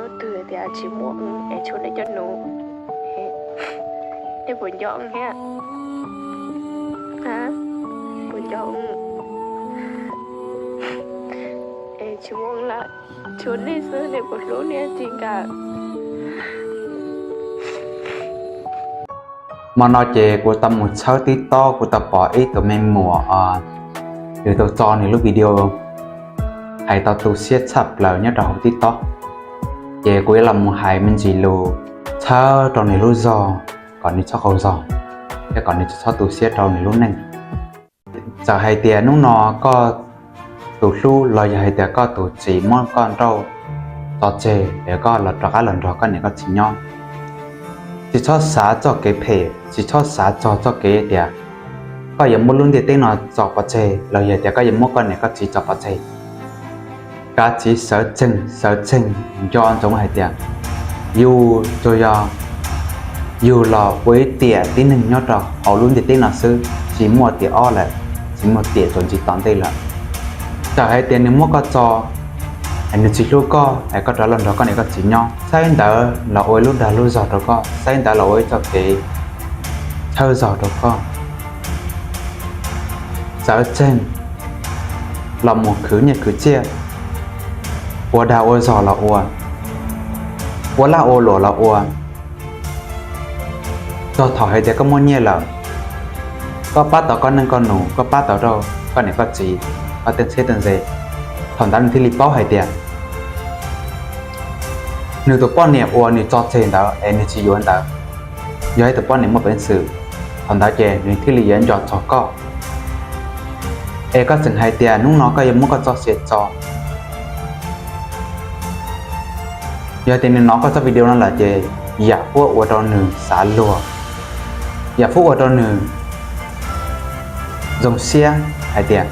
Hnub twg tias tsis muaj es tshuav nej cov nus, nej puas nco thiab? Puas nco? Es tsis muaj lawm, tshuav nej xwb, nej puas hlub nej tsis nkawm? Hmo no ces kuv tau mus tshawb TikTok, kuv tau pom ib tug me muam, nws tau tso nws lub video hais tau tu siab tshaj plaws nyob rau hauv TikTok. Ces kuv yuav los mus hais me ntsis lus tshawb rau nws lub zog kom nws txhob qaug zog, thiab kom nws txhob tu siab rau nws lub neej. Txawm hais tias hnub no koj tus hlub los yog hais tias koj tus txiv muab koj nrauj tso tseg es koj los rov qab los nrog koj niam koj txiv nyob, tsis txhob xav txoj kev phem, tsis txhob xav txog txoj kev tias koj yuav muab lub ntiaj teb no tso pov tseg los yog tias koj yuav muab koj niam koj txiv tso pov tseg. Kav tsij sawv tsees, sawv tsees, nco ntsoov hais tias yus tsuas yog yus los ua ib tiam tib neeg nyob rau hauv lub ntiaj teb no xwb, tsis muaj tiam ob lawm, tsis muaj tiam txuas ntxiv tom ntej lawm. Txawm hais tias nws muab koj tso, nws tsis hlub koj, es koj rov los nrog koj niam koj txiv nyob, saib ntawd los ua ib lub dag lub zog rau koj, saib ntawd los ua ib txoj kev tshawb zog rau koj. Sawv tsees los mus khwv nyiaj khwv txiaj, ua dag ua zog los ua, ua laj ua luam los ua. Txog thaum hais tias koj muaj nyiaj lawm, koj pab tau koj neej koj nus, koj pab tau rau koj niam koj txiv, koj tej txhiab tej ze, thaum ntawd nws thiaj li paub hais tias nws tus poj niam uas nws tso tseg ntawd es nws tsis yuav ntawd yog ib tus poj niam muaj peev xwm. Thaum ntawd ces nws thiaj li yuav nco txog koj. Es koj tseem hais tias hnub no koj yuav muab koj txoj sia tso. Yog tias nws hnov koj txoj video no lawm ces yam fuab ua rau nws xav luag, yam fuab ua rau nws zoo siab hais tias